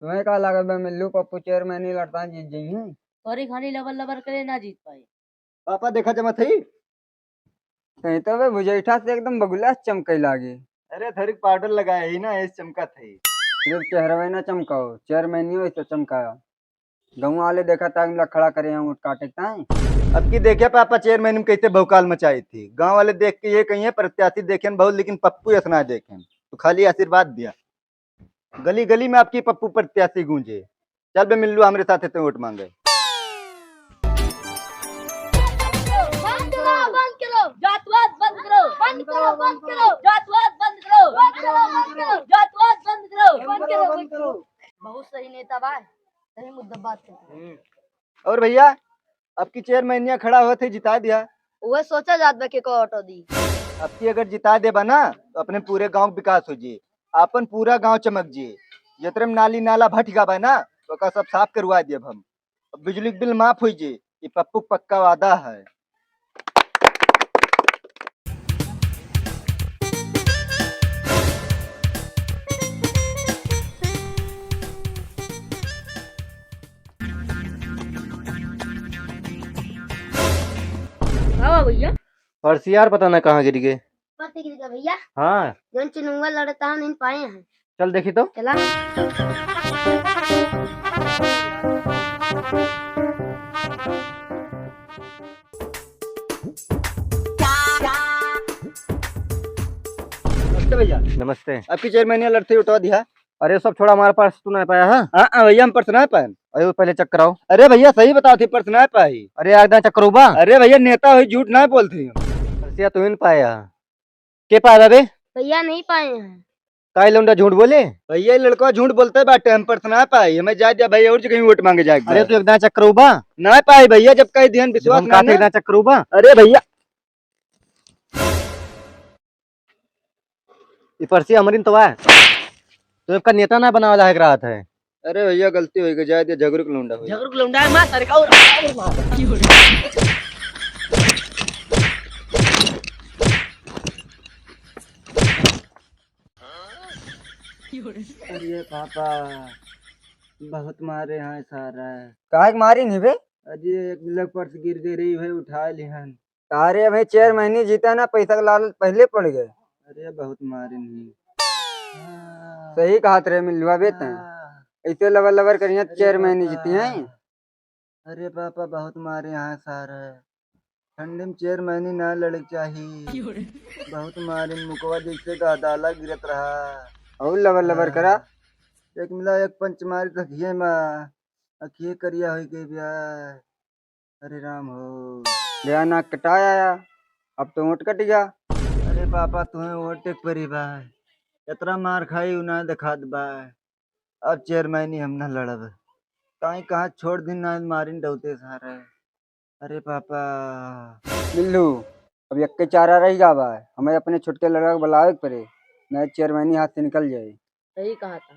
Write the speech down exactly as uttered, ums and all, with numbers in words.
तुम्हें का लागत बा मिल्लू, पप्पू चेयरमैनी लड़ता जीत जइहैं? तोरी खानी लबर लबर करे ना जीत पाए। पापा देखा जमा थई। कहीं तो बे भुजैठा से एकदम बगुला चमके लागे। अरे थोड़ी पाउडर लगाए ही ना, ऐसे चमका थई। सिर्फ चेहरवे ना चमकाओ, चेयरमैनियो ऐसे चमकाया। गाँव वाले देखा ताई मिला खड़ा करे हैं ऊँट काटे ताई। अब की देखे पापा चेयरमैनी में कैसे भौकाल मचाई थी। गाँव वाले देख के ये कहिए प्रत्याशी देखेन बहुत लेकिन पप्पू यस ना देखेन। तो खाली आशीर्वाद दिया। गली गली में आपकी पप्पू प्रत्याशी गूंजे। चल बे मिल्लू हमरे साथे ते वोट मांगे। बंद करो, बंद करो, जातवाद बंद करो, बंद करो, बंद करो, जातवाद बंद करो, बंद करो, बंद करो, जातवाद बंद करो, बंद करो, बंद करो। बहुत सही नेता बा, सही मुद्दा बात करता है। हम्म। और भैया, अब की चेयरमैनिया खड़ा होत है, जिता दिया। उहे सोचा जात बा के को ऑटो दी। अब की अगर जिता देबा ना, तो अपने पूरे गांव के विकास हो जी, अपन पूरा गांव चमक जी। जतरे में नाली नाला भट गा बा ना, तो ओका सब साफ करवा देब हम। अब बिजली के बिल माफ हो जी, ये पप्पू पक्का वादा है। का बा भैया? पर्स यार, पता ना कहाँ गिर गए। पर्स गिर गया भैया। हाँ। जौन चुनुआ लड़ता है, नहीं पाए हैं। चल देखी तो। चला। नमस्ते भैया। नमस्ते। आपकी चेयरमैनिया लड़ते उठवा दिया। अरे, सब छोड़ा, हमारा पर्स तू ना पाया है? हाँ, हाँ भैया, हम पर्स ना पाए। अरे, वो पहले चेक कराओ। अरे भैया, सही बताओ थी, पर्स ना पाई। अरे, एकदम चेक करो बा। अरे भैया, नेता हुई, झूठ ना बोलती हम। पर्सिया तू ही नहीं पाया। के पाया बे? भैया, नहीं पाए हैं। काई लौंडा झूठ बोले? भैया, ये लड़का झूठ बोलते बाटे, हम पर्स ना पाई। हमें जा दिया भैया, और जगह वोट मांगे जाए एक अरे, बार। तू एकदम चेक करो बा। ना पाई भैया, जब कह दिहन जब विश्वास हम ना कहते ना। एकदम चेक करो बा। अरे भैया। ई पर्सी हमरिन तो बा। तो इसका नेता ना बनावे लायक रहत है। अरे भैया, गलती हो गई, जाए दे, झगड़ू के लौंडा हो। झगड़ू के लौंडा है, मार सारे का और, और मार। अरे पापा, बहुत मारे हैं सारा। काहे के मारी नहीं बे? अरे एक लग पर्स गिर गई रही है, उठा लिहन। अरे भाई, चेयरमैनी जीता ना, पैसा का लालच पहले पड़ गए। अरे बहुत मारे नहीं। सही कहत रहे मिल्लुआ बे तैं। हाँ। ऐसे लबर लबर करिया अरे चेयरमैनी पापा। जीती हैं। अरे पापा, बहुत मारे यहाँ सारे। ठंडी में चेयरमैनी ना लड़े के चाही। क्यों रे? बहुत मारे, मुकवा जैसे गदाला गिरत रहा। और लबर लबर हाँ। करा। एक मिला एक पंच मारी तो अखिए में, अखिए करिया होई गई बिया। अरे राम हो। गया नाक कटाया, अब तो ओंठ कट गया। अरे पापा, तुम्हें ओंठ एक परी बा, इतना मार खाई उ ना दिखात बा। अब चेयरमैनी हम ना लड़ब, काई कहाँ छोड़ दिन ना मारिन डौते सारे। अरे पापा। मिल्लू, अब यक्के चारा रह गा बा, हमें अपने छोटके लड़का के बुलावे के पड़े, नहीं चेयरमैनी हाथ से निकल जाए। सही कहा था।